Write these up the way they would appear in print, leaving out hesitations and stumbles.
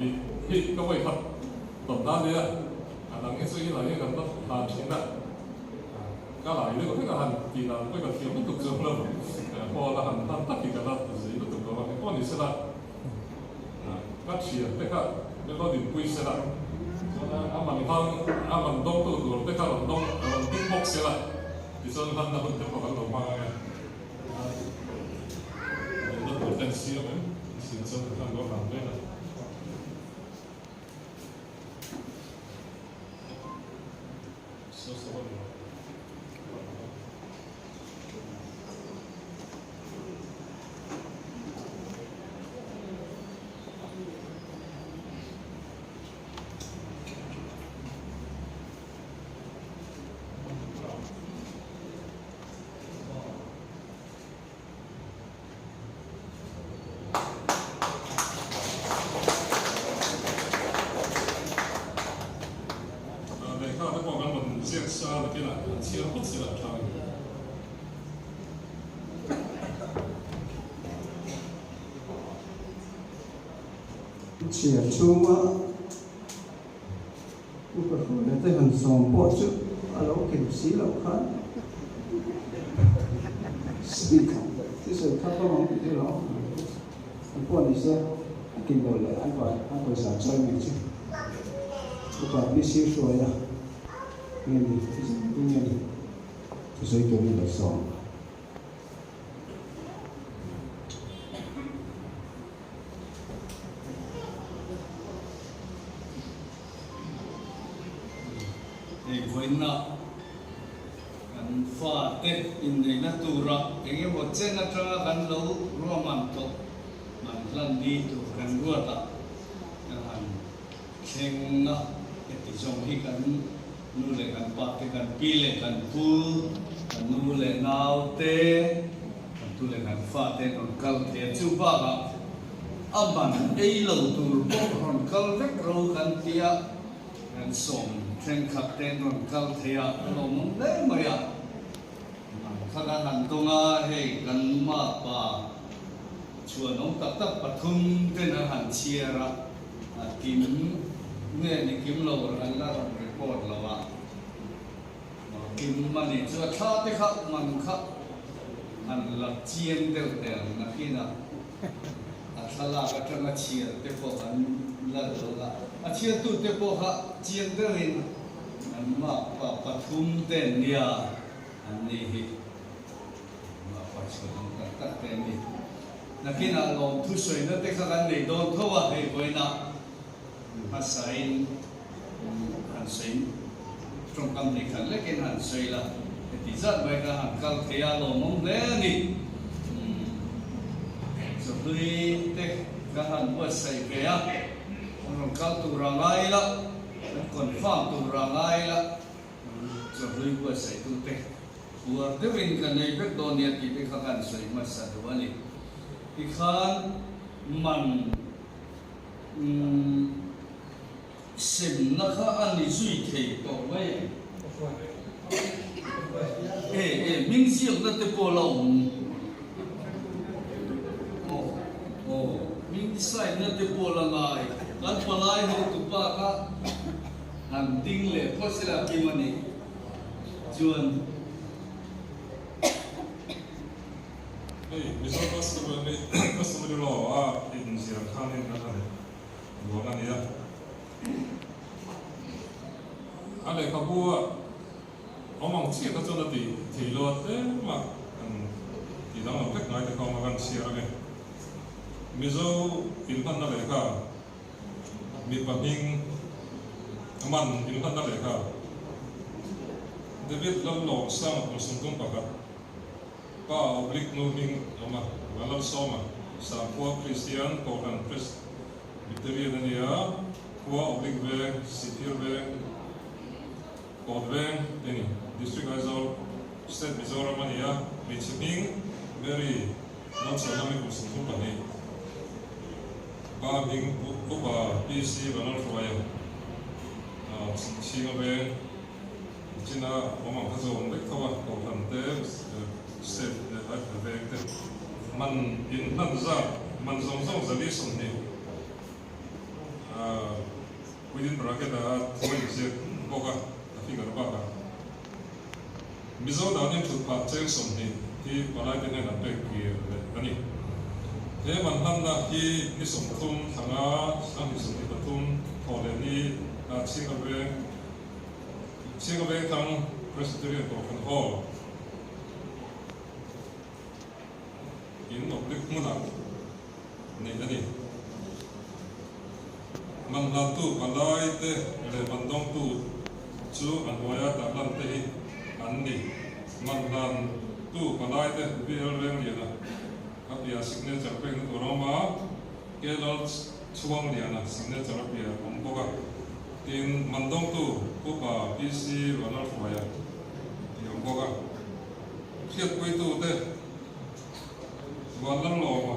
tih hi ka vawi khat tawn ta nia, a dang hi chu i lai hian kan la hlan thin a, ka lai deuh hlek a han tih dan pawh hi ka thiam lutuk chuang lo, hall a han hlan tak hi ka la zei lutuk lo a, engpawh ni sela ka thian te kha min lo dinpui sela, chuan a man hlang a man dawngtu tur te kha rawn dawng rawn ding bawk sela tichuan hlanna hun te pawh kan lo hmang ang e. Nunna tur te an siam em? An siam chuan ka hlan lo hlan vel a. So so a ni lo. Lehkha te pawh kan rawn ziak sa nakinah an chhiar phawt sila a tha a ni. Chhiar chhunga Upa Hruaia te han sawm pawh chu a lo kim si loh khan speaker chu sawi kha ka awm tih lo an pawh ni se a kim lo leh an vai an pawisa chawi mai chu Upa PC Hruaia nge ni nge ni thusawi turin lo sawm. Hei vawiinna kan fate inneihna tura eng emaw chen atanga kan lo ruahman tawh man hlan ni tur kan ruat a, kan han thleng a, heti zawng hi kan nu leh kan pa te, kan pi leh kan pu, kan nu leh nau te, Kan tu leh kan fate an rawn kal thei a, chu bakah a man ei lo tur pawh rawn kal vek ro kan ti a, kan sawm thenkhat te an rawn kal thei a, a lawmawm hle mai a. Man kha kan han tawng a, hei kan mapa chhuanawm tak tak pathum ten an han chhiar a, a kim nge ni kim lo an la rawn report lo a. Kim a nih chu a thla te kha man kha han la chiang deuh teh ang nakinah a thlalak atanga chhiar te pawh an la lo a, a chhiartu te pawh kha chiang deuhin an makpa pathum te an nia an ni hi makpa chhuah ang tak tak te an ni. Nakinah lawmthu sawina te kha kan nei dawn tho a hei vawiinah hmasain han sawi tawngkam nei khat lekin han sawi la, heti zat mai kha han kal thei a lawmawm hle a ni. Chawhlui te ka han buatsaih ve a, an rawn kal tur a ngai la, an confirm tur a ngai la, chawhlui buatsaih tu te uar deuhin ka nei vek dawn nia tih te kha ka han sawi hmasa duh a ni. Tikhan man Umm semna kha a ni zui thei tawh mai em? E e hming ziakna te pawh la awm. Aw aw hming sign na te pawh la ngai. Kan palai hotupa kha han ding leh phawt sela kim a nih chuan. Hei Mizo customary customary law a inzir khanin kan han luan a nia. A lehkhabu a awm ang chiah kha chuan a tih thei lo a tlem a, kan tih danglam vek ngai te kha awm a kan chhiar ange. Mizo inhmanna lehkha mipa hming man inhmanna lehkha David Lalawmsanga kum 31. Pa oblique nu hming awm a, Vanlalsawma, Samkhua Kristian Kohhran Presbyterian a ni a, khua oblique veng, Sihphir veng, Kawt veng te ni, District Aizawl, State Mizoram a ni a, hmeichhe hming Mary Malsawmna kum 32, pa hming Upa PC Vanlalhruaia, Chhinga veng. China awm ang kha chu awm vek tho a, Kohhran te, State leh veng te man in hlan zat, man zawng zawng 120. Within bracket ah thu a inziak bawk a, a figure bakah. Mizo danin thutphah cheng 20 hi palaite hnenah pek kir leh a ni. He manhlanna hi ni 30 thlanga 2023 thawh leh ni ah Chhinga Veng Chhinga Vengthlang Presbyterian Kohhran Hall in oblique hmunah neih a ni. Manhlantu palaite leh mandawngtu chu a hnuaia tarlan te hi an ni. Manhlantu palaite VL Rengliana a bia signature pekna tur a awm a, KLal Chhuangliana signature a bia a awm bawk a. Tin, mandawngtu Upa PC Vanlalhruaia tih a awm bawk a. Hriatpuitute Vanlalawma.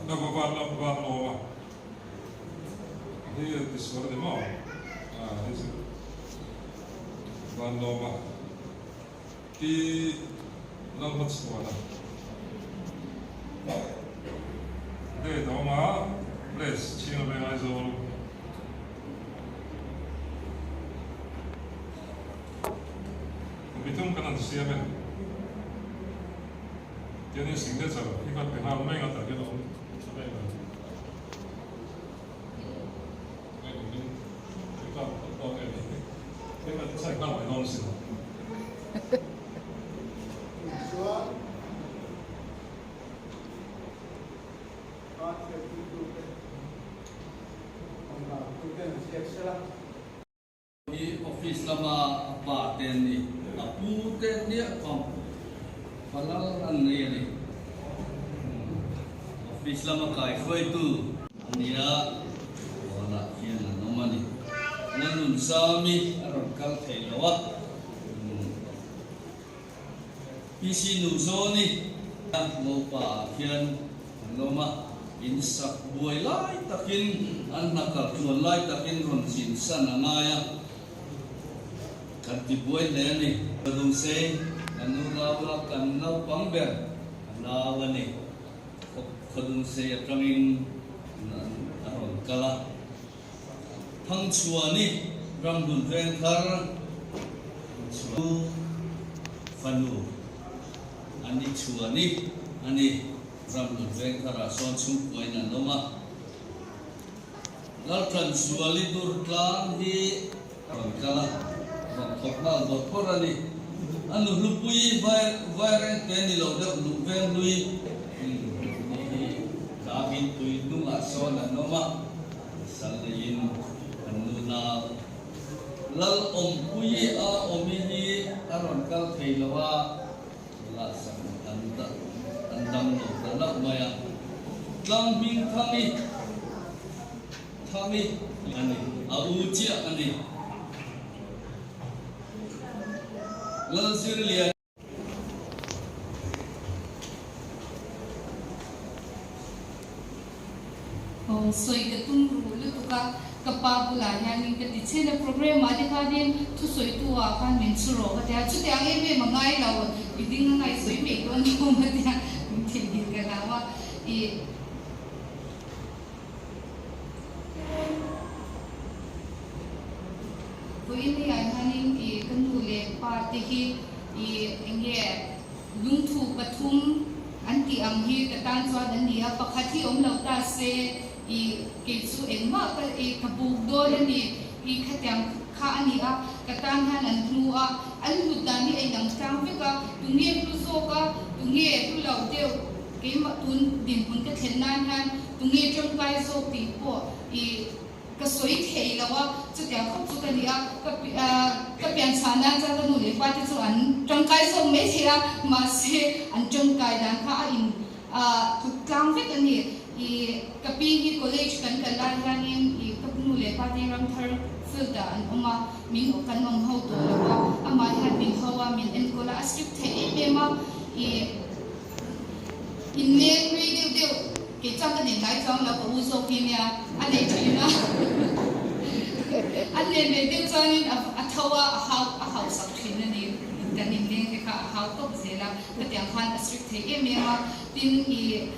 Ka va van lam van lawm a, hei a ti sual a ni maw? Ah hei chu van lawm a, Pi Lalhmachhuan a date a awm a, place Chhinga Veng Aizawl. Kum thum kan han siam e. Tianin signature hi ka pe nghal mai ang a tah hian a awm tha mai ang. Nge kum in record kan dawn nge ni. Hei kan sign nghal mai dawn asin. Chuan pa thianpuitute awmdan tute an ziak sela. Hi office lama a pa te an ni, a pu te hliah pawh palal an nei a ni. Office lama kaihruaitu a nia, Hawlah hian an awm a ni. Lalnunsami a rawn kal thei lo a, PC Nuzawni Ngopa ah hian an awm a, in sak buai lai takin an hna kal tluan lai takin rawn zin san a ngai a, kan ti buai hle a ni. Ka duhse kan unau a kan naupang ber a nau a ni. Khawdungsei atangin a rawn kal a. Thangchhuani ramhlun veng thar chu fanu a ni chhuani a ni. Ramhlun veng tharah sawn chhungkuain an awm a. Lalthanzuali dur tlang hi a rawn kal a, rawn thawk nghal dawt phawt a ni. A nu hlupui vaireng te ni lo deuh luh veng hlui ni hi tlangin tui hnungah sawn an awm a, sal neiin an nu nau Lal Awmpui a awmi hi a rawn kal thei lo a, lah sak an an dam lo ta hlauh mai a. Tlang hming Thangi Thangi a ni, a u chiah a ni. Lalzirlian. Aw sawi ka tum ruh lutuk a, ka pa bulah hianin ka ti chhen a, program ah te khanin thusawitu ah khan min chhu rawh ka ti a, chutiang em em a ngai lo, i ding a ngai sawi mai dawn lo ka ti a, min theihnghilh ka hlau a, ih. Vawiin hei ah hianin ih ka nu leh pa te hi ih eng nge lungthu pathum an tih ang hi ka tan chuan an ni a, pakhat hi awm lo ta se ih kei chu engmah ka ih ka buk dawn a ni ih khatiang kha a ni a, ka tan hian an hmu a, an hlut dan hi a inang tlang vek a, tunge hlu zawk a, tunge hlu lo deuh keimah tun dinhmun ka thlen nan hian tunge tangkai zawk tih pawh ih ka sawi thei lo a, chutiang khawp chu ka ni a, ka ka pian chhah nan chuan ka nu leh pa te chu an tangkai zawk mai thei a, mahse an tangkai dan kha a in tluk tlang vek a ni. Ih ka pi hi college kan kal lai hianin ih ka nu leh pa te ramthar field ah an awm a, min kan awm ho tawh lo a, amah hian min ho a, min enkawl a, a strict thei em em a, ih inleng rei deuh deuh. Kei chuan ka nen ngai chuang lo, ka u zawk hi nia a nei thin a. A nen ve deuh chuanin a tho a, a hau a hausak thin a ni. Kan inleng te kha a hau tawp zel a, khatiang khan a strict thei em em a. Tin, ih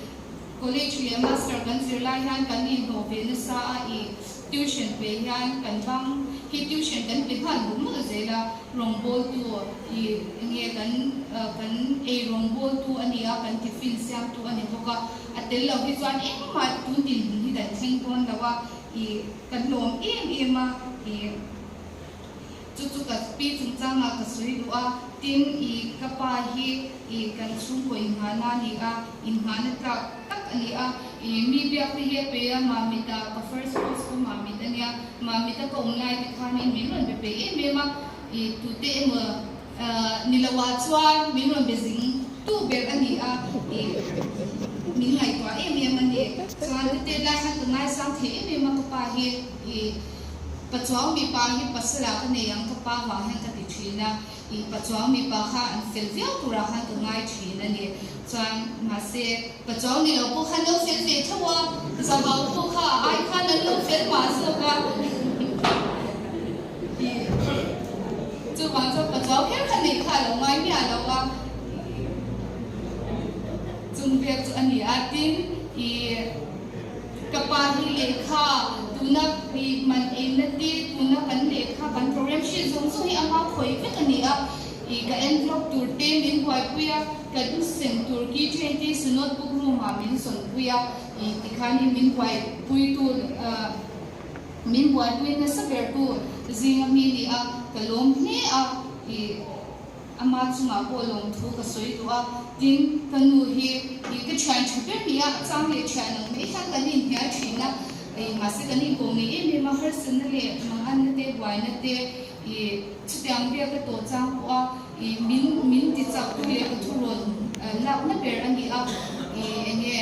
College leh Master kan zir lai hian kan inhlawh ve nasa a, i tuition pe hian kan bang hi tuition kan pe nghal mawlh mawlh zel a, rawngbawltu i enge kan kan ei rawngbawltu a ni a, kan tiffin siamtu a ni bawk a, a tel lo hi chuan engmah tun dinhmun hi kan thleng dawn lo a, i kan hlawm em em a, i. Chu chu ka pi chungchangah ka sawi duh a, tin i ka pa hi i kan chhungkaw inghahna a ni a, inghahna tlak tak a ni a, i mi biak te hi a pe a, Mamita ka first post pawh Mamit a nia, Mamita ka awm lai te khanin min rawn be peih em em a, i tute emaw ni lo ah chuan min rawn be zing tu ber a ni a, i min ngaihtuah em em a ni. Chuan ka tet lai khan ka ngaisang thei em em a ka pa hi i. Pachuau mipa hi pasala ka nei ang ka pa vang hian ka ti thin a, i pachuau mipa kha an fel viau turah khan ka ngai thin a ni. Chuan mahse pachuau ni lo pawh khan lo fel ve tho a, zahau pawh kha a ai khan an lo fel mah zawk a. I chuvang chuan pachuau kher kha neih kha a lo ngai miah lo a, chung vel chu a ni a. Tin i. Ka pa hi lehkha tuna i man eina te, tuna kan lehkha kan program hriat zawng zawng hi ama khawi vek a ni a. I ka envelope tur te min buaipui a, kan sem tur keychain te su notebook room ah min zawnpui a, i tikhan hi min buaipui tu min buaipui nasa ber tu zinga mi a ni a, ka lawm hle a. I. Ama chungah pawh lawmthu ka sawi duh a, tin, ka nu hi i ka thian tha ber ni a, a chang leh thian ang mai hian kan inhnial thin a, i mahse kan inkawm ngei em em a, harsatna leh manganna te, buaina te, i chutiang vel ka tawh chang pawh a, i min min ti chak tu leh ka thurawn lakna ber a ni a, i enge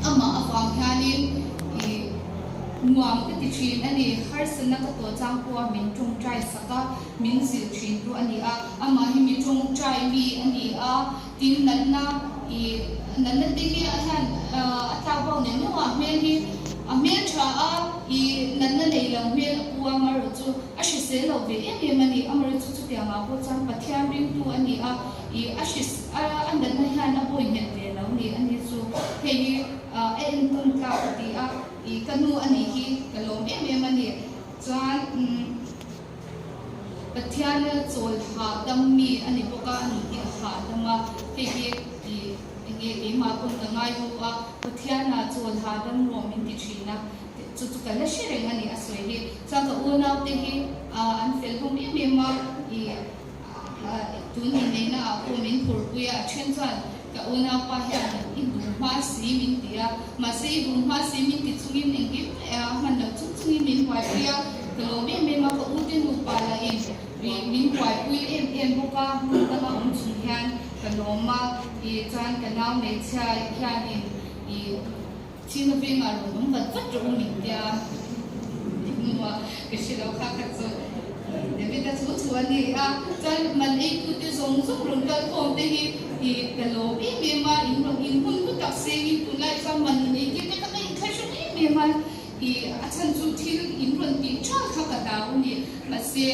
amah avang hianin i nuam ka ti thin a ni, harsatna ka tawh chang pawh a min tawngtai sak a. Min zilh thin tu a ni a, amah hi mi tawngtai mi a ni a, tin natna i natna te hi a hian a tlak bawk nen neuh a, a hmel hi a hmel tha a, i natna nei lo hmel a pu a, amaherawh chu a hrisel lo ve em em a ni, amaherawh chu chutiangah pawh chuan Pathian ringtu a ni a, i a hris a natna hian a bawi nghet ve lo ni a ni chu hei hi a entawn tlak ka ti a, i ka nu a nih hi ka lawm em em a ni, chuan. Pathian chawl hahdam mi a ni bawk a, a nun hi a hahdam a, hei hi i enge keimah pawn ka ngai ho a, Pathiana chawl hahdam rawh min ti thin a, chu chu ka la hre reng a ni a sawi hi. Chuan ka unaute hi an fel hlawm em em a, i tun inneihna ah pawh min phurpui a, a then chuan ka unaupa hian i duh hma si min ti a, mahse i duh hma si min ti chungin engkim hman lo chung chungin min buaipui a, ka lawm em em a, ka ute nupa lahin min buaipui em em bawk a, hmun danga awm chung hian ka lawm a, i chuan ka nau hmeichhia hianin i China vengah rawn awm vat vat rawh u min tia hnuah ka hre lo kha kha chu David-a thu thu a ni a, chuan man eitute zawng zawng rawn kal khawm te hi i ka lawm em em a, in rawn in hun hu tak sengin tunlai chuan man in eitir te kha ka inthlahrung em em a, i a chhan chu thil in rawn tih tha kha ka hlau a ni, mahse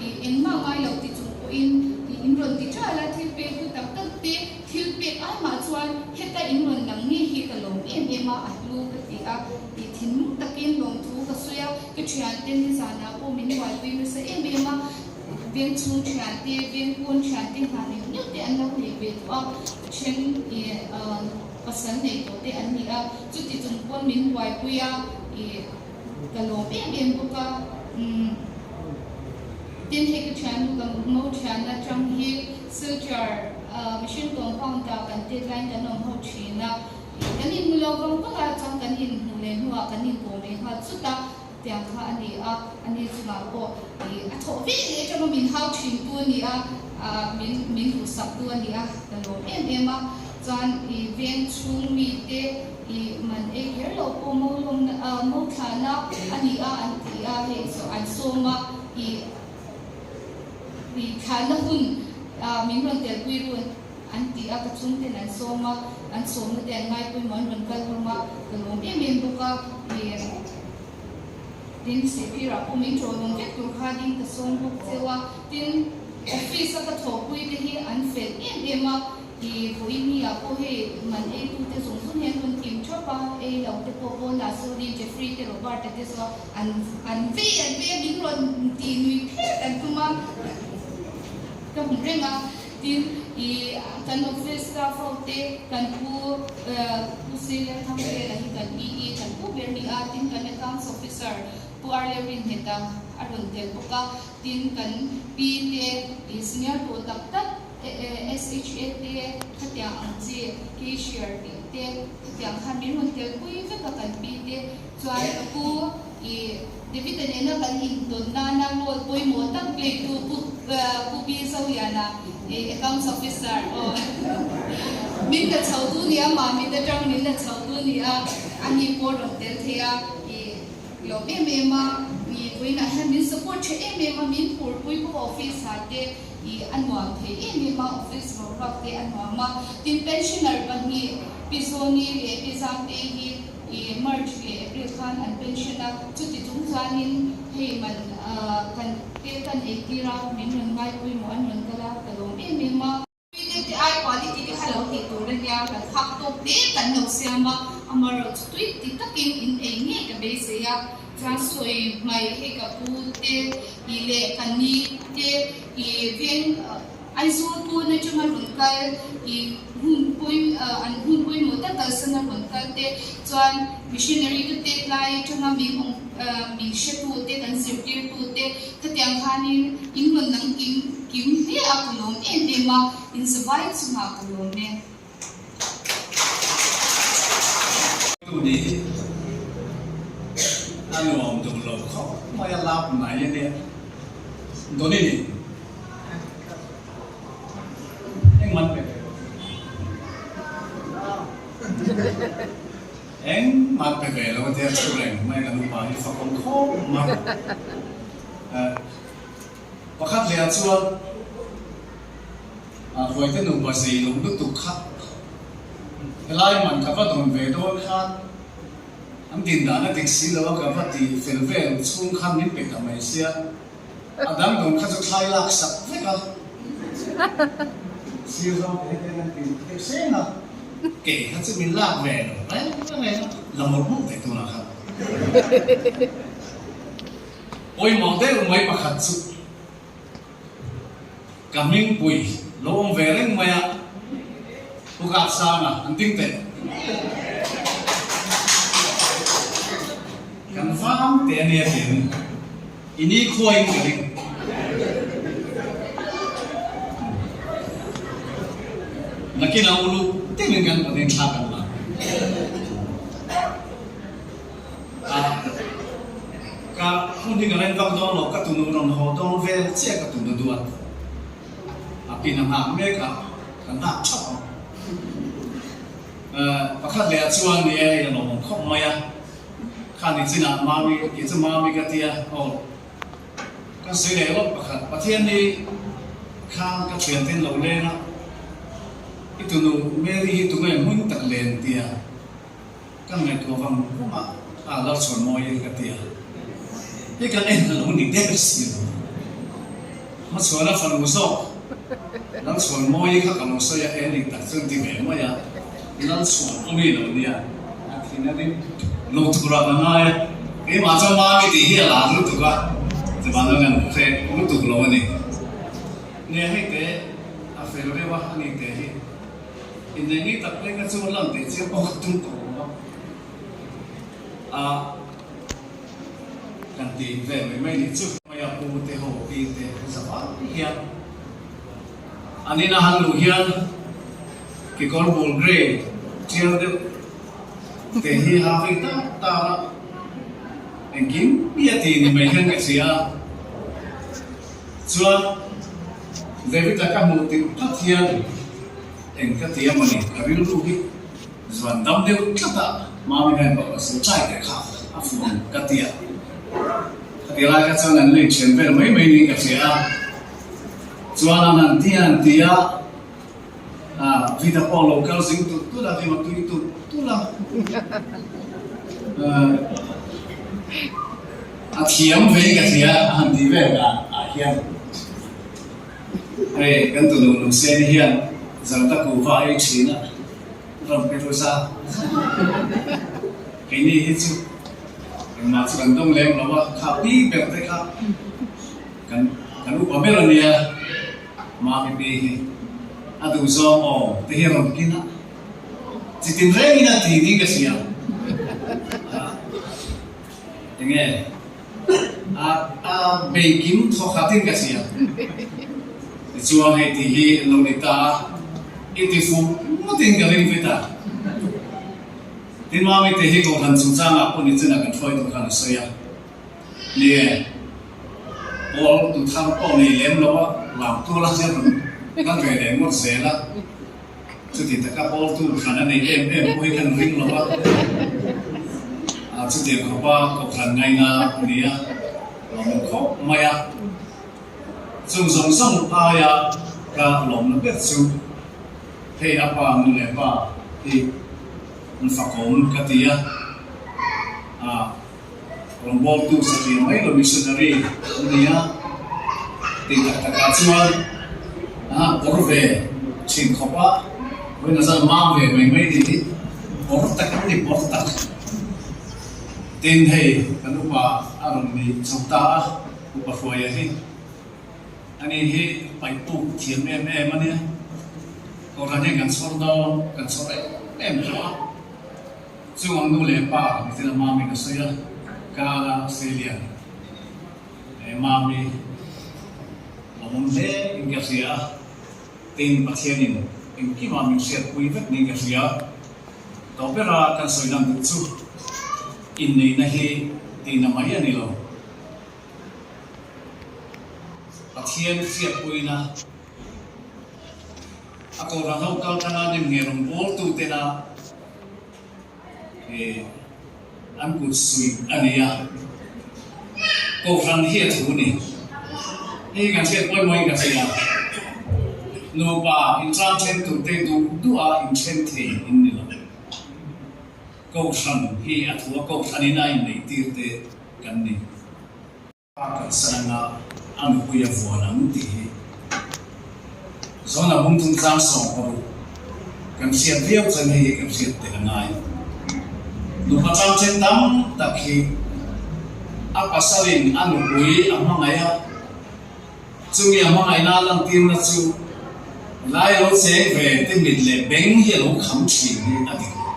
i engmah ngai lo ti chung pawhin i in rawn ti tha la thil pek hu tak tak te. Thil pek ai mah chuan heta in rawn lang ngei hi ka lawm em em a, a hlu ka ti a, tih thinlung takin lawmthu ka sawi a, ka thiante nizanah pawh min buaipui nasa em em a, veng chhung thiante, veng pawn thiante hna neuh neuh te an lo nei ve tawh a, then ih pasal nei tawh te an ni a, chuti chung pawn min buaipui a, ih ka lawm em em bawk a, umm tin hei ka thiannu ka mo thian atang hi Silchar mihring compound ah kan tet laiin kan awm ho thin a, kan inhmu lo vang vang a, chuan kan inhmuh leh hnuah kan inkawm leh nghal chut a, tiang kha a ni a, a ni chungah pawh ih a thawh ve leh atanga min hau thin tu a ni a, min min duhsak tu a ni a, ka lawm em em a, chuan ih veng chhung mite ih man ei kher loh pawh mo lawmna mo thlahna a ni a an ti a, hei an sawm a, ih. Thlahna hun min rawn telpui run an ti a, ka chhungten an sawm a, an sawmna te an ngaipawimawh an rawn kal hlawm a, ka lawm em em bawk a, tin sihphirah pawh min ṭawlawm vek tur kha ding ka sawm bawk cheu a, tin office a ka thawhpui te hi an fel em em a. I vawiin ah pawh hei man ei tu te zawng zawng hian rawn kim thap a, ei lo te pawh pawnah sawn Jeffrey te Robert a te chuan an an vei an vei a min rawn tih nui phet an tum a ka hmu reng a. Tin, i kan office staff ho te kan pu Pu Seiler Thangvela hi kan PE kan pu ber ni a, tin kan accounts officer Pu Arle Rinheta a rawn tel bawk a, tin kan pi te i senior tawh tak tak SHA te khatiang ang chi cashier tih te khatiang khan min rawn tel pui vek a kan pi te chuan ka pu i David-a nena kan intawn nana role pawimawh tak play tu Pu Pu Pi Zoliana Accounts Officer aw min la chho tu nia mah mit atang min la chho tu nia ani pawh rawn tel thei a i lawm em em a i vawiinah hian min support tha em em a min phurpui pawh office ah te i a nuam thei em em a office boruak te a nuam a tin pensioner pahnih Pi Zawni leh Pi Zangtei hi I March leh April khan an pension a, chuti chung chuanin hei man kan te kan ei tir a, min rawn ngai pawimawh an rawn kal a, ka lawm em em a. Tui te ai quality te kha lo tih tur a nia, kan khak tawk te kan lo siam a, amaherawhchu chu tui ti takin in ei ngei ka beisei a, chuan sawi hmai hei ka pu te i leh ka ni te i veng Aizawl pawn atanga rawn kal i hun pawi an hun pawimawh tak kalsan a rawn kal te chuan missionary ka tet lai atanga min awm min hre tu te kan zirtir tu te khatiang khanin in rawn nang kim kim hle a ka lawm em em a in zavai chungah ka lawm e. Tu nih hi a nuam duh lo khawp mai a lap mai a nia Donny nih Engman pe ve lo Engman pe ve lo tia thu reng mai kan upa hi fakawm khawp mai. Pakhat leh ah chuan Huaite nupa zei lo lutuk kha helai man ka va dawn ve dawn khan an din dan a dik si lo a ka va ti fel vel chhung khan min pe ta mai sia. A dang dawng kha chu thlai lak sak vek a, sir zawng te hian an ti deuh seng a, kei kha chu min lak ve lo reng reng a, la mawlh mawlh ve tunah khan. Pawimawh deuh mai pakhat chu ka hmingpui lo awm ve reng mai a, Pu Kapsanga an ding teh. Kan vang teh a nia tiin. I ni khuaiin ka ring. Nakin a uluk deuhin kan pahnih thla kan la. A, ka hun hi ka reng vak dawn lo, ka tunu rawn haw dawn vel chiah ka tunu duat. A pin a nghak mek a, ka nghak thap ang. Pakhat leh ah chuan ni e, hei a lawmawm khawp mai a. Kha ni chinah Mami kei chu Mami ka tia aw ka sawi leh lawk pakhat Pathian hi khan ka thian ten lo leng a i tunu Mary hi tunge hmun tak len tia ka ngaihtuah vang vang a a lo chhuan mawi e ka tia hei kan en a lo ni der si lo hmachhuana fanu zawk Lalchhuan mawi kha ka lo sawi a e ni tak chuan ti ve mai a Lalchhuan awmi lo nia. A thin a rim lo tur a ka ngai a, keimah chuan Mami tih hi a lar lutuk a, chuvan a ngan hreh lutuk lo a ni. Nia hei te a fel reuh a, ani te hi inneih ni tak leng a chu lan teh chiang pawh ka tum tawh lo a, a kan ti ve mai mai nih chu. Hmai a pu te ho pi te zavai hian an ina han luh hian kekawr bul grey tial deuh te hi ha vei tak tak a, engkim hi a ti ni mai hian ka hria a, chuan David-a ka hmuh tirh phat hian eng ka ti a mawni ka rilru hi zuan dam deuh tlat a, Mami hian pawh ka sawi chai teh kha a fuh ang ka ti a, khati lai kha chuan an la inthian vel mai mai niin ka hria a, chuan an han ti a an ti a. Vida pawh lo kal zing tulh tulh a, rim a tui tulh tulh a. A thiam vei ka hria a han tih vel dan ah hian hei kan tunu Nuseni hian Zarda kuhva ei thin a rawn pe ru za. Keini hi chu engmah chu kan dawng lem lo a, kha pi ber te kha kan kan upa ber a nia, Mami pi hi a duhzawng aw te hi a rawn kin a, chitin rengin a ti niin ka hria. Enge a a beikim thaw khatin ka hria. Tichuan hei tih hi an lo ni ta a, i ti fuh ngawtin ka ring vit a. Tin Mami te hi Kohhran chungchangah pawh ni chinah kan hruai tur khan a sawi a. Nie, pawl tu thar pawh nei lem lo a, lam tur a hian rawn kal ve leh ngawt zel a. Chuti taka pawltu hran a nei em em pawh hi kan ring lo a, chutiang khawpa kohhran ngaina a ni a, lawmawm khawp mai a. Chung zawng zawng aia ka lawmna ber chu hei a pa nu leh pa hi an fakawm ka ti a, rawngbawltu satliah mai lo missionary an ni a, tih tak takah chuan a kawr ve thin khawp a, vawiin a zan mam ve mai mai tih hi kawr tak an ni kawr tak. Tin hei kan upa a rawn ni chho ta a, upa Hruaia hi ani hi paihpuk thiam em em a nia, Kohhran hian kan chhawr dawn kan chhawr em em tawh a. Chung ang nu leh pa ni thil a Mami ka sawi a, Kala Australia eh Mami lawmawm hle in ka hria a, tin Pathianin engkimah min hriatpui vek niin ka hria. Tawh bera kan sawi lan duh chu inneihna hi tihna mai a ni lo. Pathian hriatpuina a Kohhran ho kal tanga nem nge rawn bawltu tena He an kut suih a ni a, Kohhran hi a thu ni. Hei hi kan hriat pawimawhin ka hria. Nupa inchang then tur te duh duh a inthen thei in ni lo. Kohhran hi a thu a, Kohhranin a inneih tir te kan ni. A kalsan anga a nupui a vuan ang tih hi Zona bung chungchang sawmparuk kan hriat viau chuan hei hi kan hriat tel a ngai. Nupa changchen tam tak hi a pasalin a nupui a hmangaih a, chumi a hmangaihna a lantirna chu lai lo cheng ve te mit leh beng hi a lo kham thin hi a dik lo.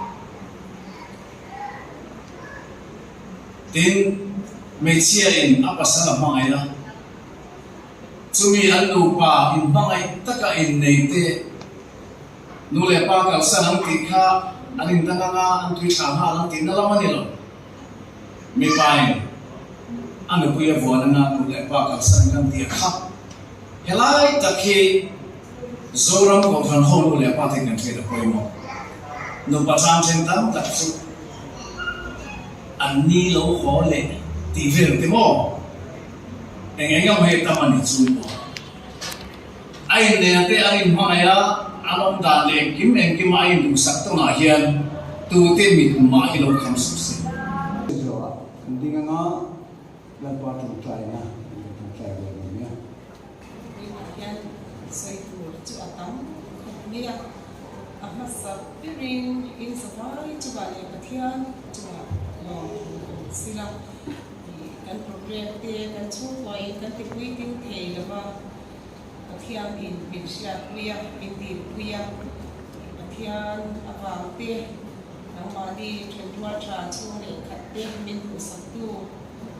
Tin, hmeichhia in a pasal a hmangaih a, chumi an nupa inhmangaih taka innei te nu leh pa kalsan an tih kha an indang anga an tui thla nghal an tihna lam a ni lo. Mipa in a nupui a vuan anga nu leh pa kalsan kan tih a kha. Helai tak hi Zoram Kohhran ho nu leh pa te kan hriat a pawimawh. Nupa chang then tam tak chu an ni lo haw leh tih vel te maw? Eng eng emaw hei tam a ni chung pawh. A innena te an inhmangaih a, an awm dan leh engkim engkima a induhsak tawnah hian tute mit mah hi lo kham suh se. Zawh an ding anga Lalpa tawngtaina an lo tawngtai ve lo nia. Tunah hian sawi tur chu a tam khawp mai a, a hmasa berin in zavai chungah leh Pathian chungah lawm thu kan sil a, kan program te kan chhungkuain kan tipuitin thei lo va, Pathian in min hriatpui a, min dilpui a, Pathian avang te nangmahni thenrual tha chhung leh khat te min hmuhsaktu,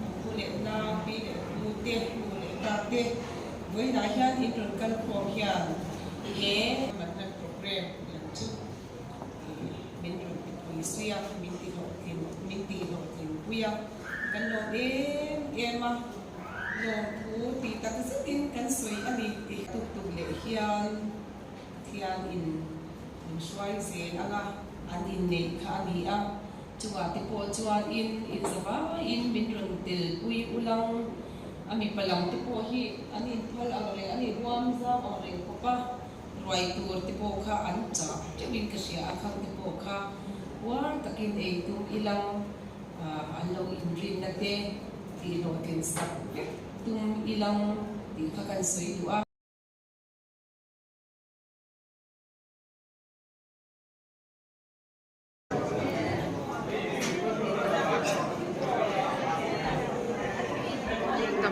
An pu leh nau, pi leh pu te, nu leh pa te vawiinah hian in rawn kal khawm hian he Manhlan program lam chu min rawn ti pui zui a, min ti hlawhtlin min ti hlawhtlin pui a, kan lawm em em a, lawmthu tih tak zetin kan sawi a ni tih tuk tuk leh hian Pathian in min hruai zel anga an inneih kha a ni a. Chungah te pawh chuan in inzavaiin min rawn tel pui ulang a mipa lam te pawh hi an inphal ang reng an inhuam zau ang reng khawp a, ruai tur te pawh kha an chah teuhin ka hria a, khang te pawh kha uar takin ei tum ilang an lo inrinna te tihhlawhtlin sak vek tum ilang tih kha kan sawi duh a.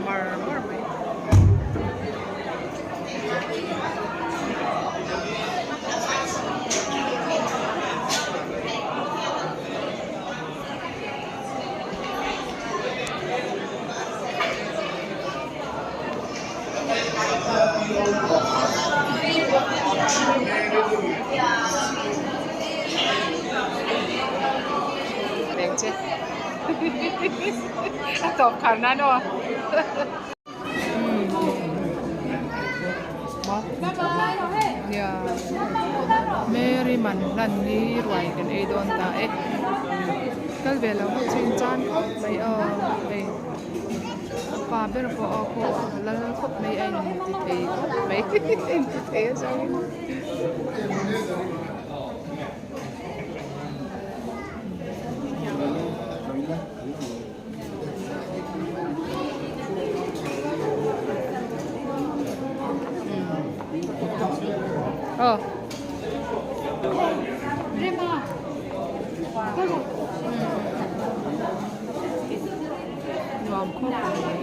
mar mar mai. Reng che a tawp khar nan aw nia Mary man hlan hi ruai kan ei dawn ta e kal ve lo ho chu in chan khawp mai aw hei. Pa ber pawh a khaw a lal khawp mai a in ti thei khawp mai a in ti thei a zawng aw nuam khawp mai.